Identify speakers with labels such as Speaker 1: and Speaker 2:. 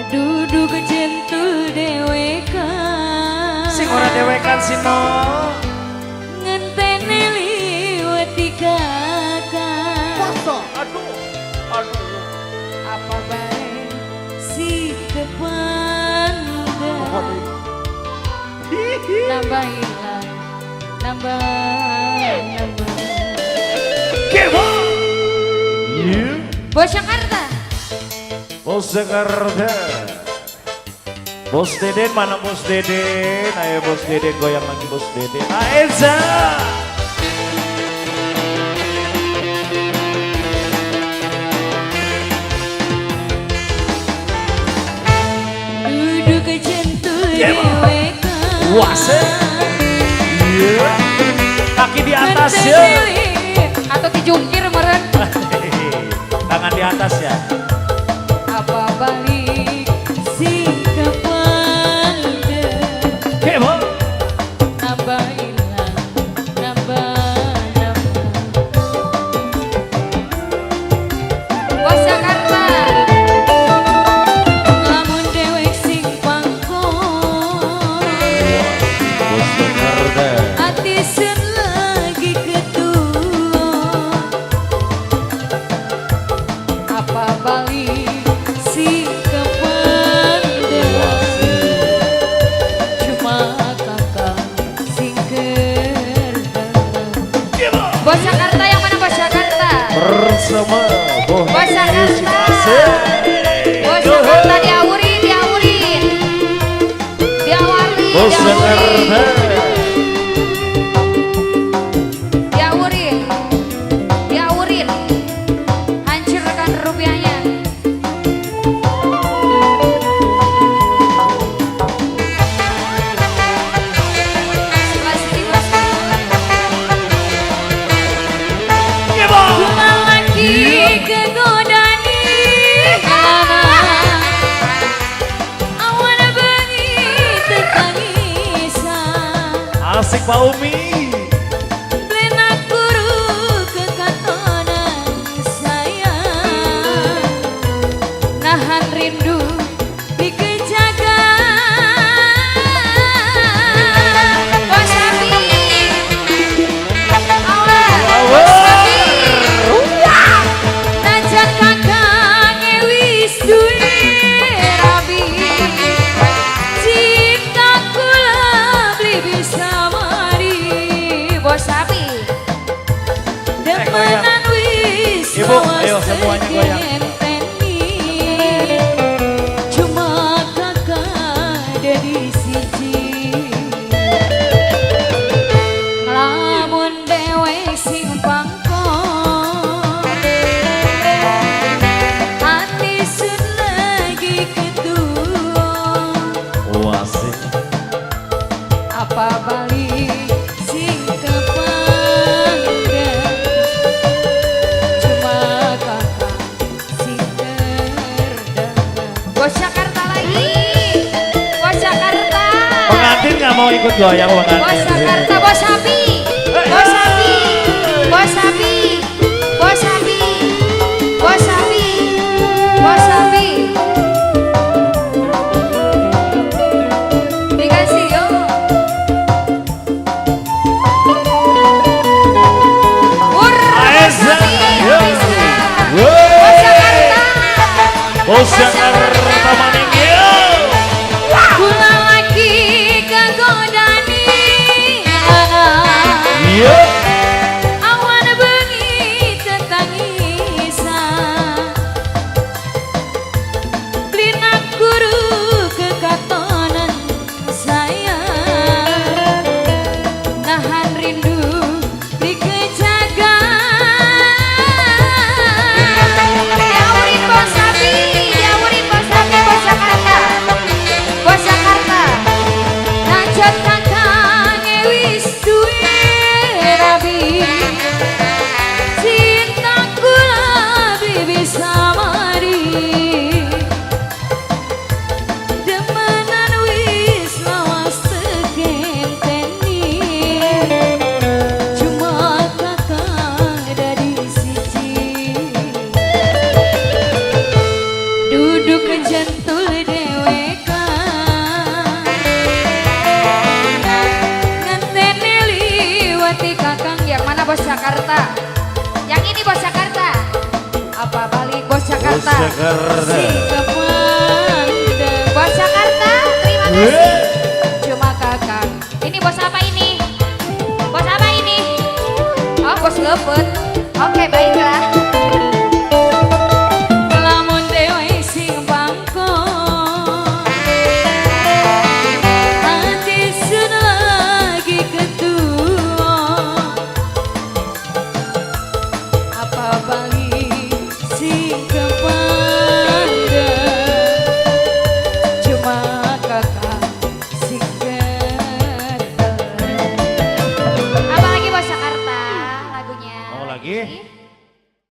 Speaker 1: Duduk jentul dewekan.
Speaker 2: Sing ora dewekan sino.
Speaker 1: Ngenteni liwat kakak.
Speaker 2: Poso. Aduh. Aduh.
Speaker 1: Apa bae si kepanda. Nambah hilang, nambah, nambah.
Speaker 2: Kepo. Iya.
Speaker 1: Bos Jakarta.
Speaker 2: Bos Jakarta. Bos Deden mana Bos Deden? Ayo Bos Deden goyang lagi Bos Deden. Aeza.
Speaker 1: Duduk jentul
Speaker 2: Kepo.
Speaker 1: dewekan.
Speaker 2: Wase. Iya. Kaki di atas ya.
Speaker 1: Atau dijungkir meren.
Speaker 2: Tangan di atas ya.
Speaker 1: Apa balik si kepanda.
Speaker 2: Kepo.
Speaker 1: Nambah hilang, nambah, nambah. Bos Jakarta. Lamun dewek sing pangkon.
Speaker 2: Bos Jakarta.
Speaker 1: Ati sen lagi ketua. Apa balik si kepanda. Cuma kakak sing kerda.
Speaker 2: Kepo.
Speaker 1: Bos Jakarta yang mana Bos Jakarta?
Speaker 2: Bersama Bos
Speaker 1: Bos Jakarta. Bos Jakarta diawurin, diawurin. Diawari,
Speaker 2: Bos
Speaker 1: diawurin.
Speaker 2: Jakarta.
Speaker 1: Diawurin. Diawurin. Hancurkan rupiahnya. Pasti, pasti.
Speaker 2: Kepo.
Speaker 1: Kula lagi kegodani anak. Awan bengi tetangisan.
Speaker 2: Asik Pak Umi.
Speaker 1: Plenak guru kekatonan sayang. Nahan rindu dikejaga. Bos Sapi. Awas. Bos Sapi. Najan kakange wis duwe rabi. Cinta kula beli bisa mari. Bos Sapi. Demenan wis
Speaker 2: Ibu, ayo semuanya goyang.
Speaker 1: ngenteni. Cuma kakak dari siji. Lamun dewek sing pangkon. Ati sun lagi ketua.
Speaker 2: Wasik.
Speaker 1: Apa balik sing kepanda. Cuma kakak sing terdengar. Bos Jakarta lagi. Bos Jakarta.
Speaker 2: Pengantin nggak mau ikut goyang pengantin.
Speaker 1: Bos Jakarta, Bos Sapi. Bos Sapi. Bos Sapi. Bos Sapi. Bos Sapi. Bos Sapi. Dikasih yo. Ur, Bos
Speaker 2: Aeza.
Speaker 1: Sapi,
Speaker 2: Yo.
Speaker 1: habiskan.
Speaker 2: Woi.
Speaker 1: Bos Jakarta.
Speaker 2: Bos Jakarta maning yo.
Speaker 1: Kula lagi kegodani anak.
Speaker 2: Yo.
Speaker 1: Awan bengi tetangisan. Blinak guru kekatonan sayang. Nahan rindu dikejaga. Diawurin Bos Sapi, diawurin Jakarta.
Speaker 2: Jakarta.
Speaker 3: Sing kepandang.
Speaker 1: Bos Jakarta, terima kasih. Cuma kakak. Ini bos apa ini? Bos apa ini? Oh, bos ngebet. Oke, baiklah.
Speaker 3: Lamun dewe sing pangkon, ati sun lagi ketua. Apa bali sing kepandang?